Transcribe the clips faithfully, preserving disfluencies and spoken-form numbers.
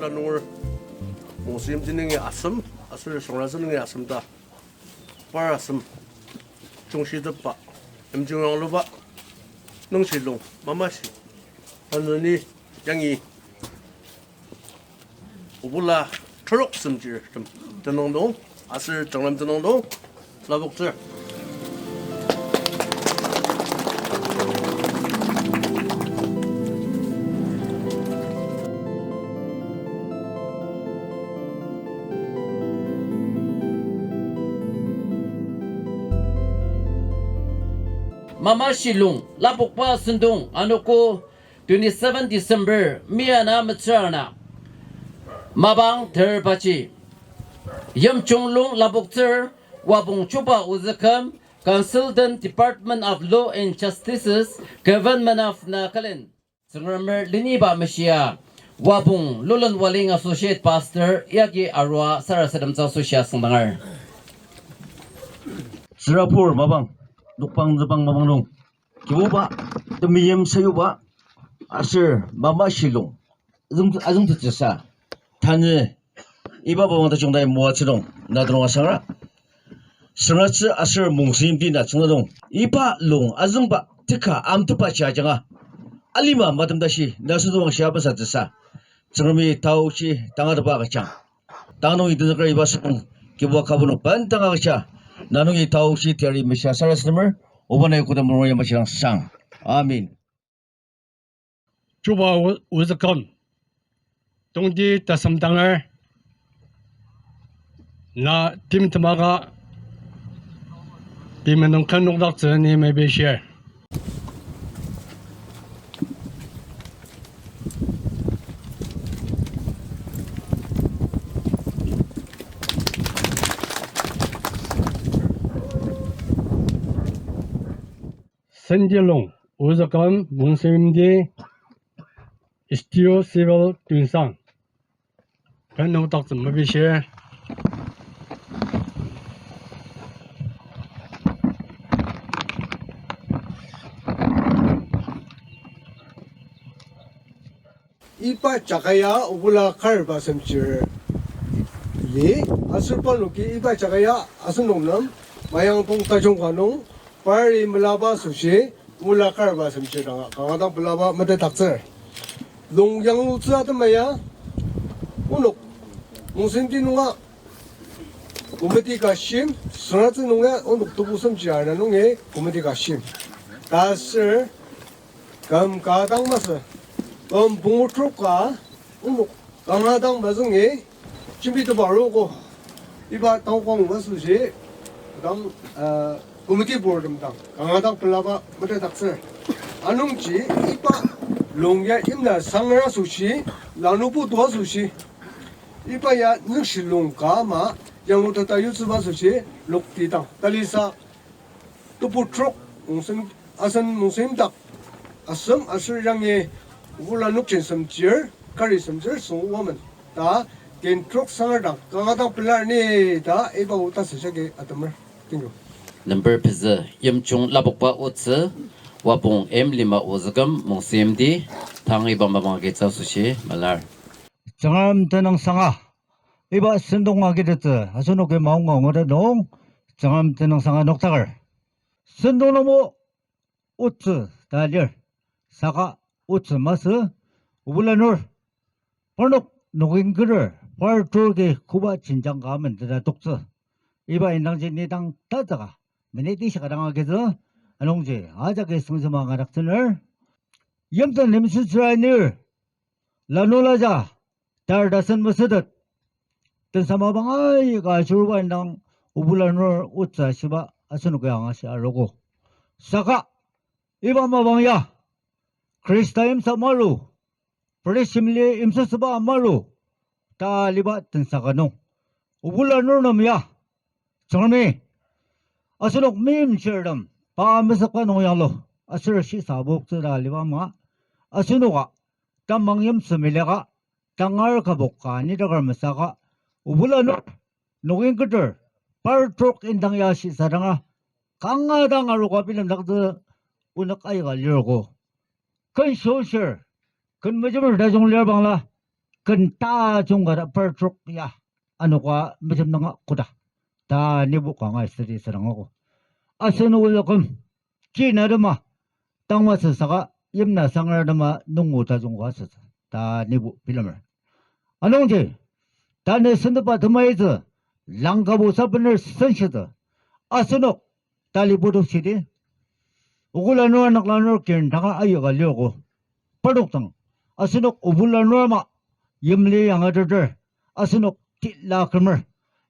Nunger Mongsenyimti nungi asem, aser Süngratsü nungi asem ta par asem jungshitepba, yimjung yangluba nungshi lung mamashi tanü ni yangi obula terok semchirtem tenüng nung aser Tsüngrem tenüng nung lapoktsür. Mamashi lung lapokba sentong anogo twenty-seven December miana metsürana mapang terbaji yimjung lung lapoktsür Wapong Chuba Ozüküm, Consultant, Department of Law and Justice, Government of Nagaland. Tsüngremer leniba meshia, Wapong Lulon Waling Associate Pastor yagi arua sarasademtsü asoshi asüngdangar. Tsürabur mapang, nokpang zübang mapang nung, Kibuba, temeim sayuba, aser mamashi lung azüng, azüngtettsüsa, tanü iba mapang tajung nai moatsü nung, na tenüng asangra Süngratsü aser Mongsenyimti na tsüngda nung iba lung azüngba teka amtepa ji ajanga alima matem tashi na sentong shia basatsüsa, Tsüngremi taochi tangatetba agüjang. Tang nungi tenzüker iba sentong Kibuba kübok nung bendang agüja, na nungi taochi teyari meshia sarasademer, oba nai koda mulung yamaji dang sang. Amen. Chuba O-, Ozüküm, tongti tasemdanger, na timtemaka pei menung ken nokdaktsü ni mepishir. Sentilong Ozüküm Mongsenyimti S D O Civil Tuensang. Ken nokdaktsü mepishir. Iba jaga ya obula kariba semchir li, aser parnoki iba jaga ya asenok nem Mayangpong tajung ka nung pari melaba asoshi obula kariba semchir danga kanga dang pelaba metetdaktsür. Lung yanglutsü atema ya onok Mongsenyimti nunga committee ka shim, Süngratsü nung ya onok tebu semchir ana nungi committee ka shim. Taser küm ka dang masü, küm pungu trok ka onok kanga dang mazüngi jembitepa arogo. Iba taokong asoshi dang, uh, committee board tem dang kanga dang pelaba metetdaktsür. Anungji iba lung ya imla sangra asoshi, lanurtem tua asoshi, iba ya nükshilung ka ama yangluteta yutsüba asoshi lokti dang talisa tebu trok Mongsen-, asen Mongsenyimdak asem aser yangi obula nükjin semchir, kari semchir süngwamen ta tin trok sangra dang kanga dang pelar ni ta iba o tasü jagi atemer. Thank you. Number pezü, yimjung lapokba otsü, Wapong M Lima Ozüküm Mongsenyimti, tang iba mapang agitsü asoshi malar. Tsüngrem tenüngsanga, iba sentong agitettsü asenoki maonga ngutet nung, Tsüngrem tenüngsanga noktaker. Sentong nungbo otsü ta lir, saka otsü masü, obulanur, parnok nokingketer, par turki koba jenjang ka menteta toktsü. Iba indangji ni dang tazüka, minute ishika dang agitsü, anungji ajaki süngsema ngadaktsüner. Yimten limsütsüra inir, lanulaja, tar tasen mesütet, tensa mapang aika ajuruba indang obulanur otsü ashiba asenoki angashi arogo. Saka iba mapang ya Khrista yimsü maru, British yimli yimsüsüba maru ta aliba tensa ka nung, obulanur nem ya Tsüngremi asenok meimchirtem pa mesükba nung yanglu aser shisa poktsü ta aliba ama, asenoka tamang yimsü meliaka, tangar kübok ka nitaker mesüaka, obulanur nokingketer, par trok indang ya shisadanga kanga dang aroka bilemdaktsü onük aika lirogo. Ken shioshir, ken mejemer tajung lir bangla, ken tajung ka ta par trok ya anoka mejem nunga koda ta nibo kanga südi sürang ako. Asen ozüküm, kinatema, tangma sü saka yimna sangar tema nungu tajung ka sütsü ta nibo bilemer. Anungji, tanü sentepa temaitsü, langkabo sabener senshitsü, asenok tali putup shidi, okola nura nakla nur kiren taka ayuka liogo. Parnok dang, asenok obula nura ama yimli yangateter, asenok tila kümer,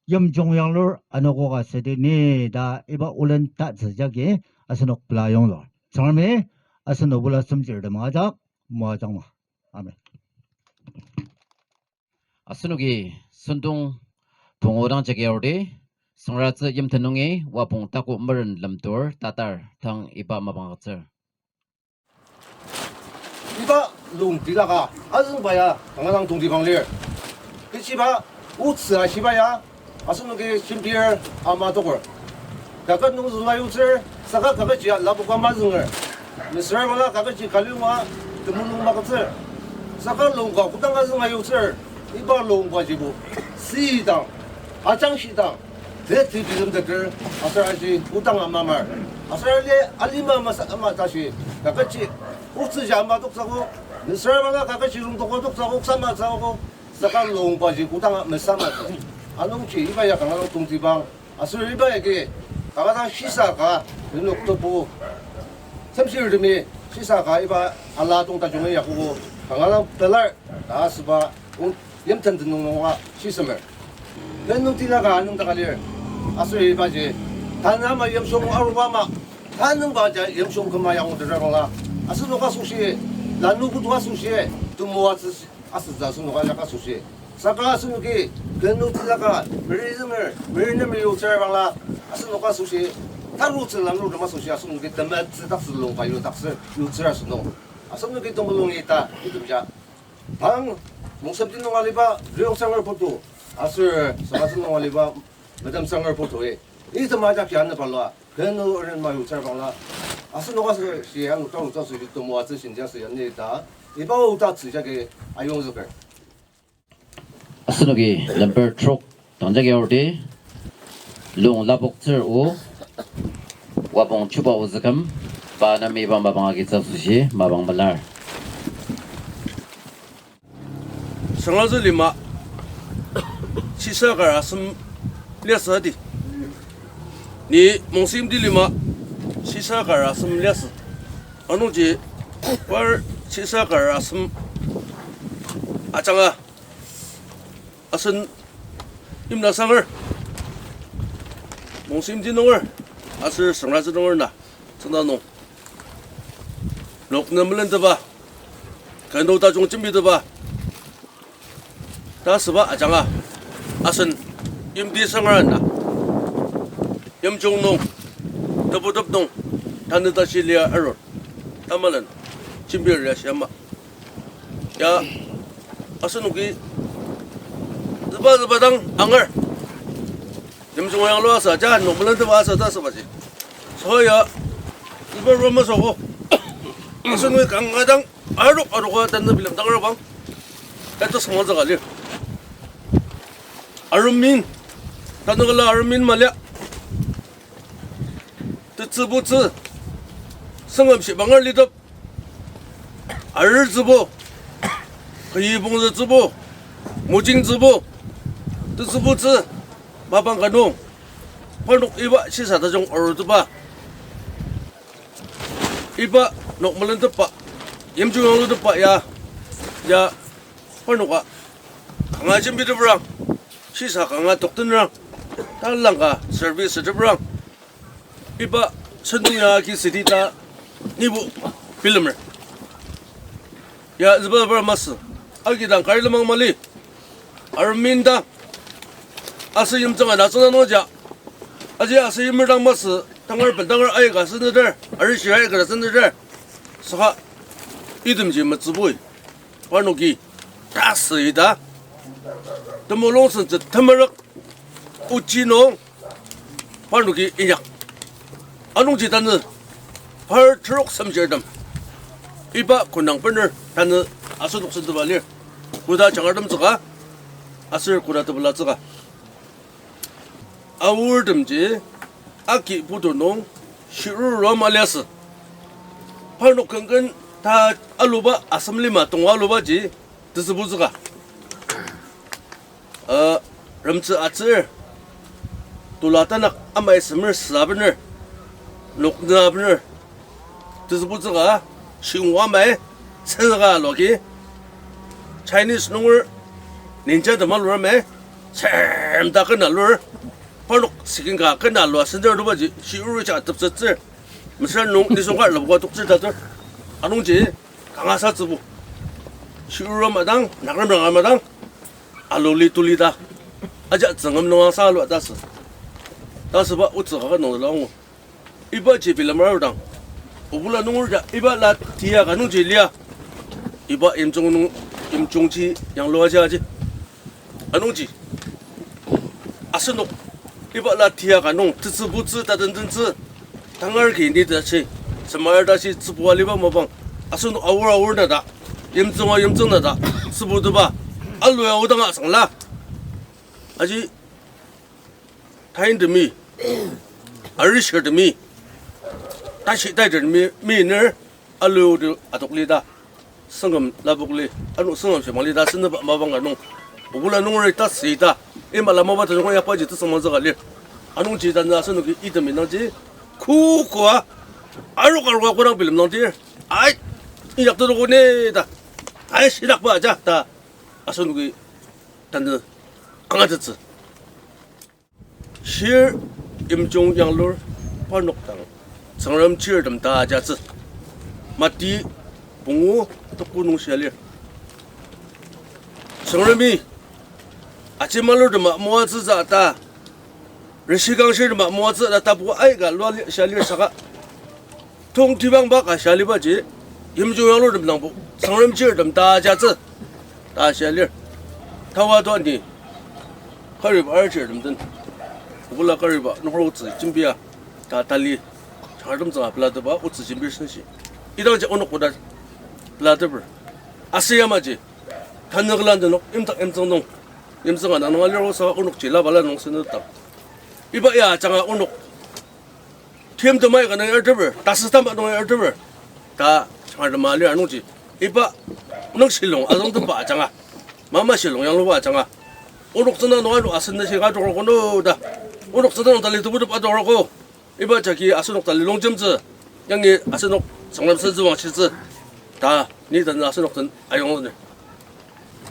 yimjung yanglur anogo ka südi ni ta iba olen tatsü jagi asenok pela yonglu. Tsüngremi asen obula semchir temang ajak moajangma. Amen. Asenoki sentong pungu dang jagi aordi, Süngratsü yimten nungi wapong taku meren lemtur tatar tang iba mapang agütsür. Iba lung tilaka azüngba ya kanga dang tongtibang lir. Kechiba otsü ashiba ya asenoki shimpir ama tokur. Kaket nung züla yutsür, saka kaketji lapoka mazünger. Mesüra bala kaketji kalima temulung magütsür. Saka lungka kodang azünga yutsür, iba lungka jibo sidang, ajangshidang, teti bilemteter, aser aji kodang amamar. Aser ali alima masa ama tashi, kaketji otsüji ama toksako, mesüra bala kaketji rongtoko toksako, sama tsako, saka lungkaji kodanga mesamatsü. Anungji iba ya kanga dang tongtibang, aser iba yagi kanga dang shisa ka, nenok tebu semshirtemi shisa ka iba ala tong tajungi yakogo, kanga dang pelar ta asüba, o, yimten tenüng nunga shisemer. Ken nung tilaka anüngdaka lir, aser ibaji tanü ama yimsung aruba ama, tanüngba ja yimsung küma yangutetra bangla, asenok asoshi, lanu putu asoshi, temoatsü asütsü asenok ajak asoshi. Saka asenoki ken nung tilaka meri zünger, meri nemer yutsür bangla, asenok asoshi, tarutsü lanurtem asoshi asenoki temetsü taksü lungka yu taksü yutsür asenok. Asenoki temulung ita itemja. Tang Mongsemti nung aliba Riyong Sanger putu, aser Süngratsü nung aliba Medem Sanger putu-i, item ajak ya ne balua, ken nung ren ma yutsür bangla, asenok asoshi ano tarutsü asoshi temoatsü shinji asü ya ni ta, iba oda tsü jagi ayongzüker. Asenoki lemper trok dang jagi aordi, lung lapoktsür o, wapong chuba ozüküm, pa nem iba mapang agitsü asoshi mapang melar. Süngratsü lima shisa kar asem liasü adi. Ni Mongsemti lima shisa kar asem liasü. Anungji par shisa kar asem ajanga asen Imna Sanger, Mongsemti nunger, aser Süngratsü nunger na, tsüngda nung noknem melenteba, kendo tajung jembiteba ta asüba ajanga, asen Imti Sanger na yimjung nung, tebutep nung, tanü tashi lia arur, tamalen jembir ya shiama. Ya, asenoki züba züba dang angar. Yimjung yanglua asa, ja, nok melenteba asa ta asübaji. Saka ya, züba rua masüogo. Asenoki kanga dang arok aroka tanü bilemdangra bang, eta sangwa zaka lir. Arumin, tanü kala arumin malia. Tetsübutsü, sengam shibanger litep, arütsübo, kiyibongzü tsübo, mojing tsübo, tetsübutsü, mapang ka nung, parnok iba shisa tajung arutepa, iba nok melentepa, yimjung yanglutepa ya, ya, parnoka kanga jembiteprang, shisa kanga toktenrang, talangka service süteprang, iba sentong ya agi südi ta nibo bilemer. Ya züba züba masü, agi dang kari lenmang mali, arumin dang, aser yimtsüng ana tsüngda nungja, aji aser yimer dang masü, tangar pen tangar aika senteter, arishi aika senteter, saka itemji metsübui, parnoki, tasü ita, temulung sentsü temerük, ochi nung, parnoki inyak. Anungji tanü, par terok semjirtem, iba konang bener tanü asenok senteba lir. Koda jangratemtsüka, aser koda tepelatsüka. Aortemji, aki putu nung, shiruru ama liasü. Parnok kenken ta aluba, Assembly ma tonga alubaji, tesübutsüka. Uh, remtsü atsür, tula tanak amai semer sa bener, nokna bener, tesübutsüka, shingwa amai, tsüka loki, Chinese nunger, ninja tema lur amai, sem ta kena lur, parnok sikin ka kena lua sender lubaji, shiruru ja tepsettsür, mesüra nung nisung ka lapoka toktsür ta tur, anungji, kanga sa tsübu. Shiruru ama dang, nakrem ranga ama dang, aluli tuli ta. Aja tsüngem nung angsa alua ta sü. Ta süba otsü kaka nung züla angu. Ibaji bilemer arudang, obula nunger ja iba la tia ka nungji lia. Iba yimjung nung, yimjungji yanglua aji aji. Anungji, asenok, iba la tia ka nung, tetsübutsü, tatendentsü, tangar ki ni tashi, semar tashi, tsübua liba mapang, asenok aor aor nata, yimtsünga yimtsüng nata, tsübutuba, alua aodanga sangla. Aji, taintemi, arishirtemi, tashi taitemi, mi ner, alu atok li ta, sengküm lapok li, ano sengküm shimang li ta, seneba mapang ka nung, obula nungeri ta si ta, ima la mapa tajung yakbaji tesüngmangtsü ka lir. Anungji tanü asenoki itemi nangji, kukua, arok aroka kodang bilemdangdir, ai, inyak tetogo ne ta, ai, shidakba aja ta, asenoki tanü angatettsü. Shir yimjung yanglur parnok dang, Tsüngrem chirtem ta ajatsü. Mati pungu tuku nung shia lir. Tsüngremi, ajemalurtema moatsütsü ta, rishikangshirtema moatsü ta tapu aika lua li-, shia lir saka. Tongtibangba ka shia libaji, yimjung yanglurtem dangbo, Tsüngrem chirtem ta ajatsü, ta shia lir. Tawa to ni, kariba ar chirtem den. Obula kariba, nokro otsü, jimbia, ta tali, changtem tsanga pelateba, otsü jimbi senshi. Idangji onok koda pelateper. Asü yamaji, tanü kelan denok, imtak imtsüng nung, imtsüng ana nung aliro saka onokji la bala nung senetang. Iba ya ajanga onok, timtemai ka nung yarteper, tasütama nung yarteper, ta changtema lir anungji. Iba nung shilong azüngtemba ajanga, mama shilong yangluba ajanga, onok tsüngda nung ano asen nüshi ka tokro kono ta, onok tsüngda nung tali tebutep atokro ko. Iba jagi asenok tali longjemtsü, yangi asenok Tsüngrem senzüwangshitsü, ta ni tanü asenok den ayongzüner.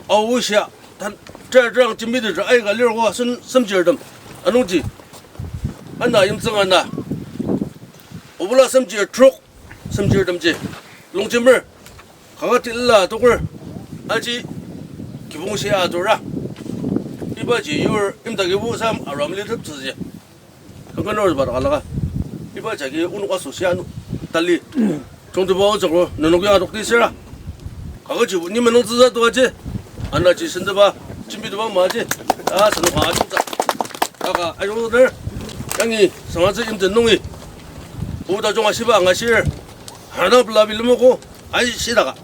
Aoshia, tan, ter terang jembiteter aika lirko asen semchirtem. Anungji, ana yimtsüng ana, obula semchir trok, semchirtemji longjemer, kanga tila toker, aji kibong shia atura. Ibaji yur imdakibo sam aram liteptsüji. Kanga nor ba dakalaka. Iba jagi onok asoshi ano tali. Chongteba otsüko, nenok ya adokti sira. Kagajibo ni menung tsüsa toaji. Anaji sendeba, jimbiteba maji. A, sendeba ajungsa. Kaka, ajungsa der. Yangi, sangatsü imten nungi. Oda jung ashiba angashir. Hana pela bilemoko. Ai, shidaka.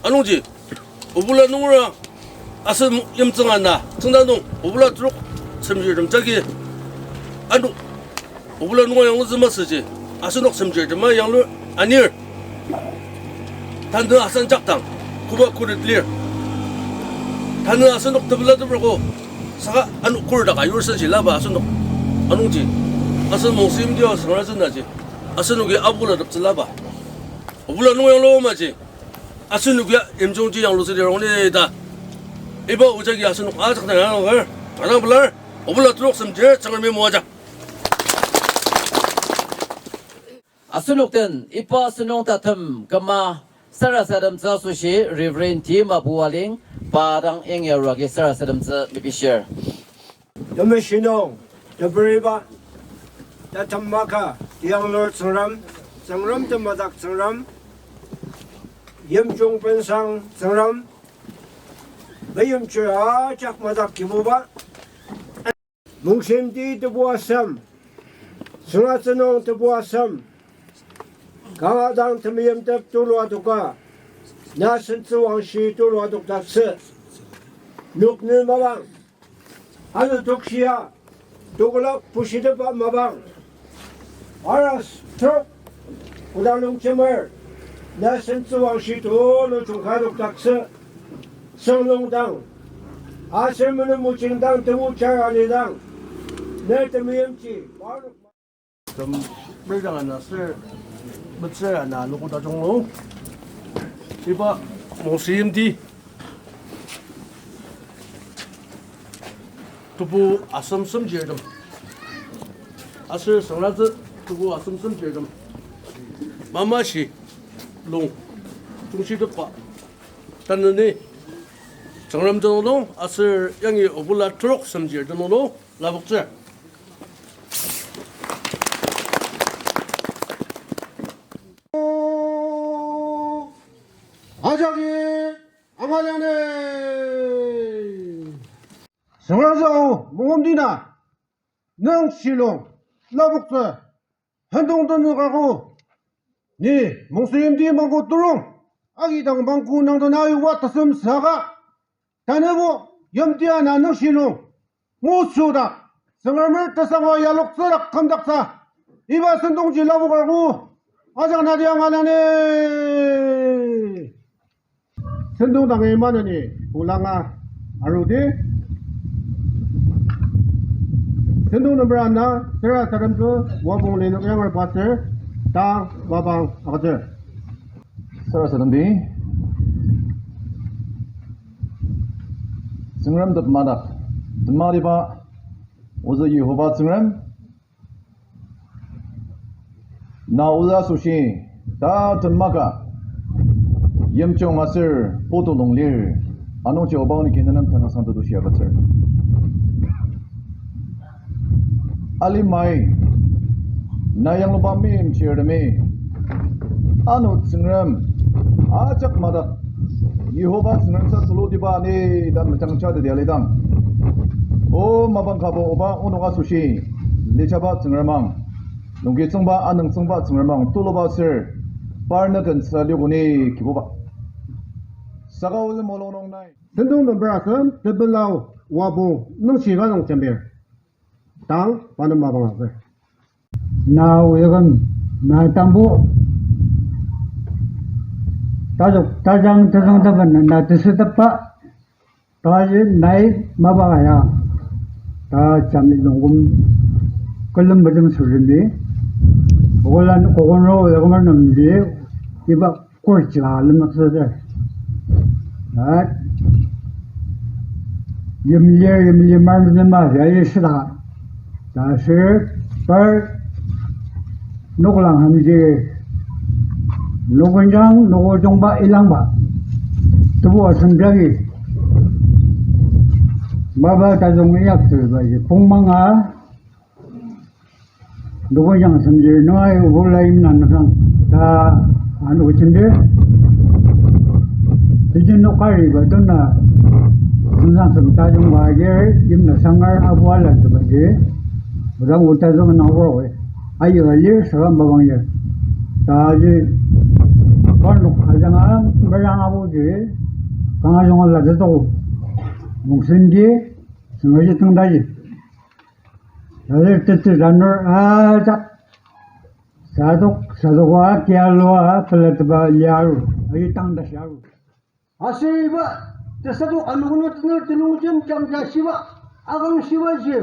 Anungji, obula nungera, asen yimtsüng ana, tsüngda nung, obula trok, semchirtem jagi, ano, obula nunga yanglutsü masüji, asenok semchirtema yanglu anir. Tanü asen jakdang, koba khuret lir. Tanü asenok tepela teperko, saka ano khuret aka yur senshi laba asenok. Anungji, asen mongsim dio sangra senaji, asenoki abula teptsü laba. Obula nunga yanglu maji, asenok ya yimjungji yanglutsü lir ongni ta. Iba ojagi asenok ajak dang yanglunger, tanang pelar, obula trok semchir, Tsüngremi moajang. Asenok den iba sentong tatem küma sarasademtsü asoshi Reverend T. Mabualing pa dang yangi arua agi sarasademtsü mepishir. Temeshinung, teperiba, tatem maka, tiyanglur Tsüngrem, Tsüngrem temadak Tsüngrem, yimjung bensang Tsüngrem, meimchir ajak madak Kibuba, mongshimti tebu asem, süngatsü nung tebu asem, kanga dang temeimtep tulu adoka, Na sentsüwangshi tulu adokdaktsü. Noknü mapang. Ano tokshia, tokolak pushitepba mapang. Aras trok, koda longjemer, na sentsüwangshi tulu jungka adokdaktsü. Senglong dang, aser mene mojing dang tebu char ali dang, ne temeimji, parnok Tem, merjang ana ser, metsür ana anogo tajung nung. Iba Mongsenyimti tebu asem semjirtem. Aser Süngratsü tebu asem semjirtem. Mamashi lung tongshitepba. Tanü ni Tsüngrem tenüng nung aser yangi obula trok semjir tenüng nung lapoktsür. Ajaki angalane. Süngratsü Mongsenyimti na nüngshi lung lapoktsü. Sentong tenüng kaku. Ni Mongsenyimti mangku turung. Agi dang mangku nang tena yuwa tasem saka. Tanübo yimti ana nüngshi lung. Ngusodak. Tsüngremer tesangwa yaloktsüdak kümdaktsü. Iba sentongji lapok kaku. Ajak nati angalane. Sentong dangi maneni pulanga arudi. Sentong number ana, sarasademtsü, wabong linok yanger pastor, ta wabang agütsür. Sarasademdi. Tsüngrem tep madak, tematiba, ozü Yihova Tsüngrem, na oda asoshi, ta temaka, yimjung aser putu lung lir, anungji oba oniki nenem tanasang tetushi agütsür. Alimai, na yangluba meimchirtemi, ano Tsüngrem, ajak madak, Yihova Tsüngrem sa tulutiba ni ta mejangja teti alidang. O mapang kabo oba onok asoshi, lichaba Tsüngremang, nungki tsüngba anüng tsüngba Tsüngremang tuluba ser, parnüken sa liokuni Kibuba. Saka ozü mulung nung nai. Sentong number asem, tebelau, wabo, nüngshi ka nung jembir. Tang, pa nem mapang aser. Na oyakan, na tangbo, tajok, tajang, tajang taban, na tesü tapa, taji nai mapa ya, ta jami longkum, külem bajang surimi, okolan, kokon ro, oyakan nemdi, iba, Kurchila lemektsütsü. At yimlir, yimlir marmesema ya yisüla. Ta sür par noklang hamji nokunjang nokojungba ilangba. Tebu asem jagi. Mapa tajung inyaktsüba ji. Pongmanga Nokojang semjir nungai obula imna nüsang ta ano jembir. Tiji nokari ba tuna nüsang sem tajung ba agir imna sangar abu ala teba ji. Odang ota zong na oro. Ayi alir saka mabang ya. Ta ji parnok ajanga merang abu ji. Kanga zong ala teto. Mungsen ji sengaji tengdaji. Aser tetsü tanur ajak. Sadok, sadok wa kialua, pelateba liaru, ayi tang dashiaru. Aser iba, tesadok anogono tenur telungjem jangja shiba, akang shiba ji.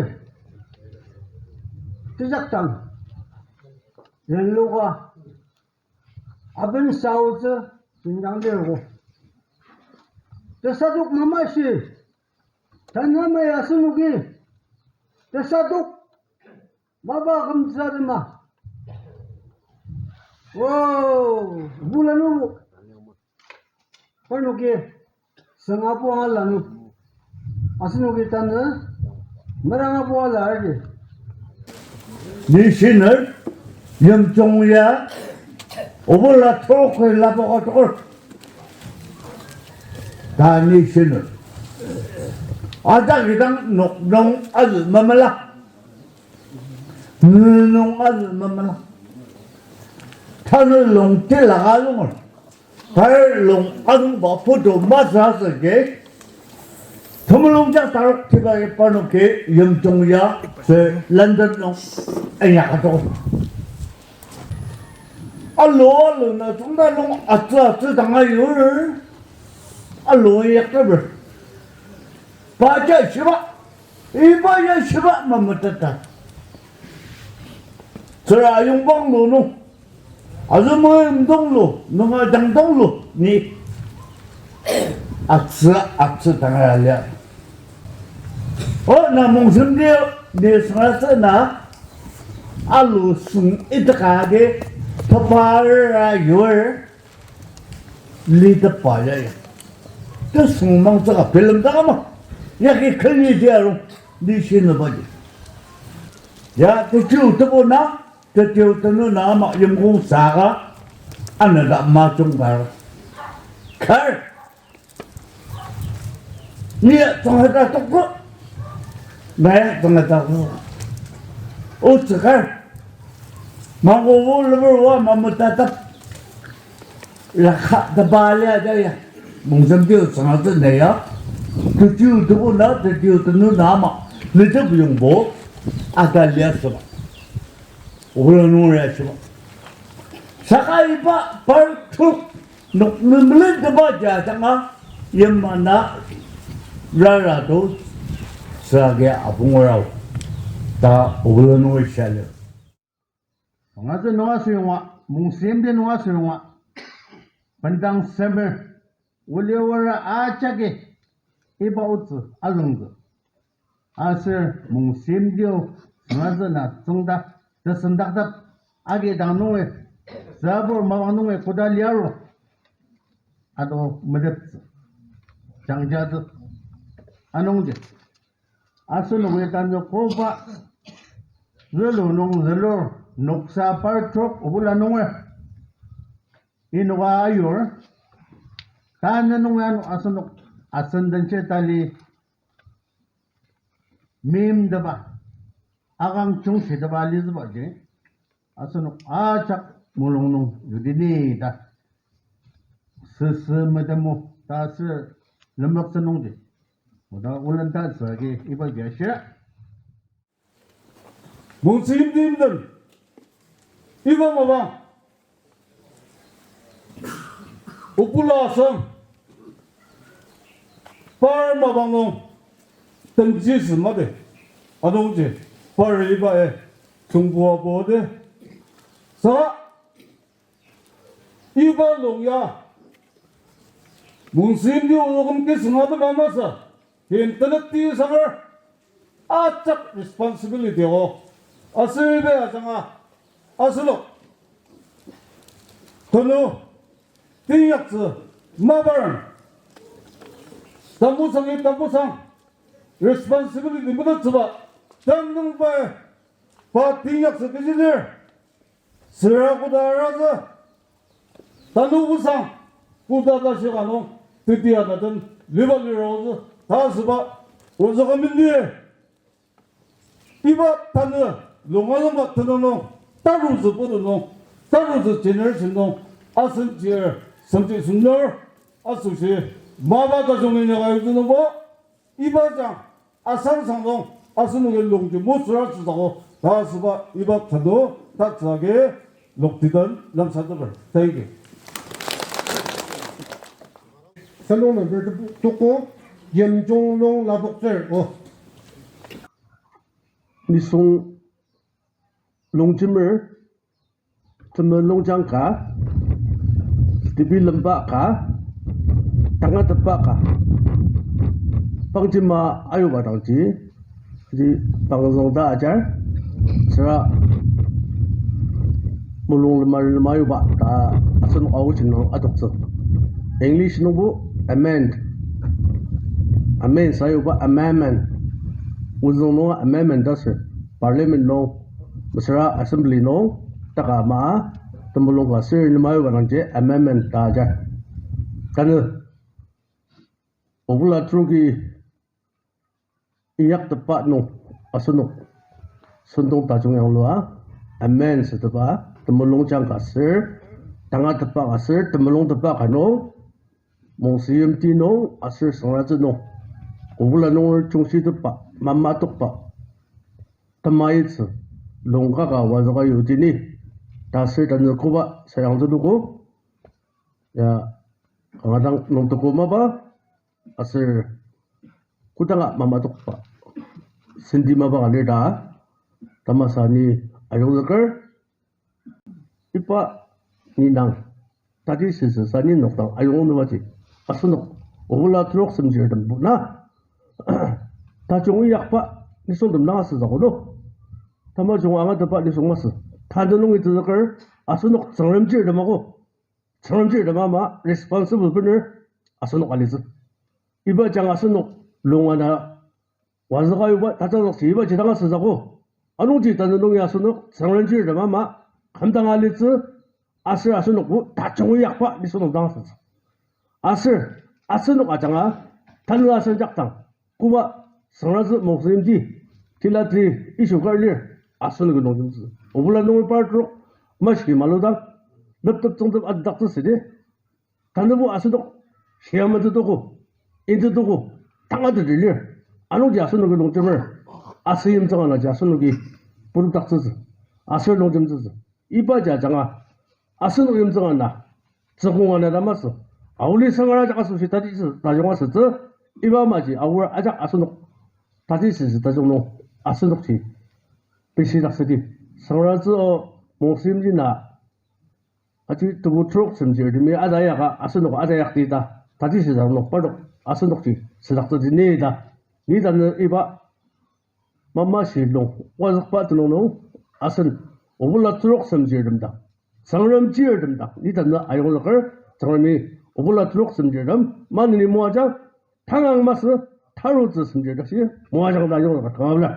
Tejak tang. Renloka. Aben saotsü, jenjang lir ko. Tesadok mamashi. Tanü maya asenoki. Tesadok. Mapa kümtsü atema. Wow, bula nubu. Parnoki, seng apu ala nu. Asenoki tanü, merang apu ala arji. Ni shiner, yimjung ya, obula trok lapoka tokor. Ta ni shiner. Ajak idang nok nung azü mamela. Nunung azü mamela. Tanü lung tila ka lunger. Par lung anungba photo masü asüji, temulung ja tarok tiba parnoki yimjung ya se London nung anya kato. Alu alu na tongda nung atsü atsü dang ayur. Alu yak taber. Pa ja shiba. Iba ya shiba mametata. Tsüra ayongbang lu nung. Azü moyim dong lu, nunga dang dong lu, ni atsü, atsü tangar alia. O, na Mongsemdi, ni süngasü na, alu süng itaka agi, tapara yur, li tapa ya ya. Tesüng mang tsaka, bilemdaka ma. Yagi kali di arung, ni shi nüba di. Ya, tetiu tebu na, tetiu tenu na ama yimkong saka, anüda majung bar. Kar. Ni ya tsüngda tokko. Na ya tsüngda tokko. O tsükar. Mango wo leber wa mametatap. Laka tebali aja ya. Mongsemdi tsüngda ne ya. Tetiu tebu na, tetiu tenu na ama. Nitep yongbo. Ata lia seba. Ola nung ya seba. Saka iba par tuk. Nok nung melen teba ja tanga, yamai na rara to, sage abung rao, ta obula nung shale. Angatsü nung asüngwa, Mongsemdi nung asüngwa, bendang semer, oliwara ajaki, iba otsü azüngtsü. Aser Mongsemdi-o süngatsü na tsüngda tesendaktep agi dang nungi, sabur mapang nungi koda liaro. Ado meteptsü. Jangjatsü. Anungji. Asenok ya tanü koba zülu nung zülur noksa par trok obula nungi. Inoka ayur. Tanü nungi ano asenok asen denji tali meimteba, akang chungshiteba litsübaji, asenok ajak mulung nung yudini ta, süsü metemo ta sür lemloktsü nungji. Oda olen ta tsüki iba biashira. Mongsemdi den, iba mapang, obula asang, par mapang nung, tenji sü mate, anungji, par iba e, tongpua bo de, sa, iba lung ya, Mongsemdi o lokum kisünga bena masü, kin teneti sangar, ajak responsibility o. Aser iba ajanga, asenok. Tenu, tinyaktsü, mabar. Tambusangi tambusang, responsibility metettsüba, tanüngbai, pa tinyaktsü kechi lir. Süra koda arazü, tanü osang, koda tashi ka nung, teti ana den, liba liraozü, ta asüba, ozü ka meni. Iba tanü, lung alangba tenü nung, taruzü putu nung, taruzü generation nung, asen chir, semji süngnür, asoshi, mapa tajung inyaka yutsü nungbo, iba jang, asang sang nung, asenoki lungji musüra tsütsügo, ta asüba iba kanu, tatsüagi, loktidan, lemsateper. Thank you. Salon number tuko, Yimjung Nung Lapoktsür, o. Nisung longjemer, temulungjang ka, tebilemba ka, tangatetba ka, pangjima ayuba dangji, ji pangzüngda ajar, süra mulung lema lema ayuba ta asenok aoji nung adoktsü. English nungbo amend. Amend sayuba amendment. Ozüng nunga amendment ta sür. Parliament nung, mesüra assembly nung, taka ama, temulung ka sür lema ayuba dangji amendment ta ajar. Tanü, obula troki inyaktepa nung asenok sentong tajung yanglua amend sütepa temulungjang ka sür tangatetba aser temulungtetba ka nung, Mongsenyimti nung aser Süngratsü nung, obula nunger jungshitepba, mamatokba, temaitsü, lungkaka wazüka yutini, ta aser tanü koba sayangtsüogo, ya, kanga dang nungtoko mapa, aser kodanga mamatokba senti mapa ka lir ta, tamasa ni ayongzüker, iba ni nung, tati sensü sa ni nokdang ayongnübaji, asenok obula terok semchirtembo na, tajung inyakba nisungtem dang asütsü ko no. Tamajung angatetba nisung masü. Tanü nungi tenzüker, asenok Tsüngrem chirtem ako. Tsüngrem chirtem ama responsible bener asenok alitsü. Iba jang asenok lung ana wazüka yuba tajazükji ibaji dang asütsü ko. Anungji tanü nungi asenok Tsüngrem chirtem ama kümdang alitsü, aser asenokbo tajung inyakba nisungtem dang asütsü. Aser asenok ajanga tanü asen jakdang koba Süngratsü Mongsenyimti, Tilatri Yishu kar lir, asenoki longjemtsü. Obula nunger par terok mashi maludang, leptep tsüngtep atedaktsü südi, tanübo asenok shia metetogo, intetogo, tangatetdi lir. Anungji asenoki longjemer, aser yimtsüng anaji asenoki purudaktsütsü, aser longjemtsütsü. Ibaji ajanga asenok yimtsüng ana, tsükong ana ta masü, aoli sangar ajak asoshi tatitsü tajung asütsü, iba amaji aor ajak asenok tatitsütsü tajung nung asenokji peshidaktsüdi. Süngratsü o Mongsenyimti na aji tebu terok semchirtemi atayaka asenok atayakdi ta tatitsü tajung nung parnok asenokji südaktsüdi ni ta, ni tanü iba mamashi lung wazükba tenüng nung asen obula terok semchirtem dang, Tsüngrem chirtem dang ni tanü ayongzüker. Tsüngremi obula terok semchirtem maneni moajang, tangang masü, tarutsü semchirtem shi moajang ta ayongzüker kanga lir.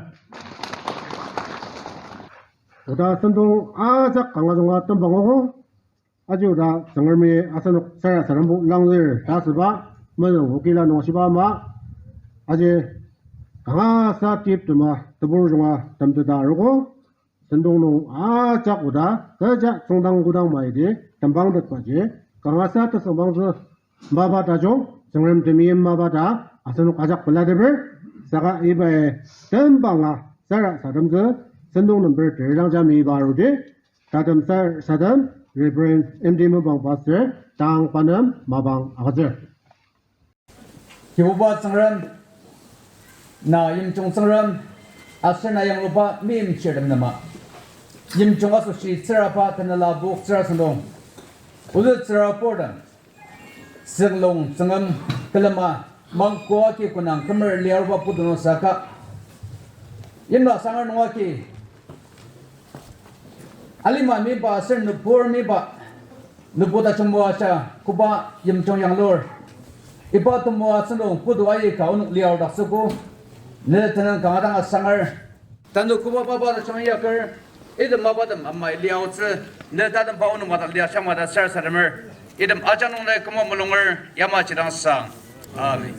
Oda sentong ajak kanga junga tembangogo. Aji oda Tsüngremi asenok sarasadembo langzür ta asüba, mezüng okila nung ashiba ama, aji kangasa tip tema tebur junga temteta arogo. Sentong nung ajak oda kecha tsüngdang kodang maidi tembangtetbaji, kangasa tesüngbangtsü mapa tajung, Tsüngrem temeim mapa ta asenok ajak pelateper, saka ibai tembanga sarasademtsü sentong number teridang jami iba arudi, tatem sarasadem Reverend M D Mopang Pastor, tang pa nem mapang agütsür. Kibuba Tsüngrem, na yimjung Tsüngrem, aser na yangluba meimchirtem nema. Yimjung asoshi tsüraba tanela bok tsüra sentong. Ozü tsüra purtem, zünglung tsüngem külema, mangkoa ki konang kümer liaruba putu nung saka, yimla sangar nunga ki alima miba aser nübur miba, nübu tajung moaja koba yimjung yanglur. Iba temoatsü nung putu aika onok liaodaktsüogo, ne tenüng kanga dang asangar. Tanü koba mapa tajung inyaker, item mapatem amai liaotsü, ne tatemba onok mata liashang mata sarasademer, item ajak nung nai küma mulunger yamaji dang sang. Amen.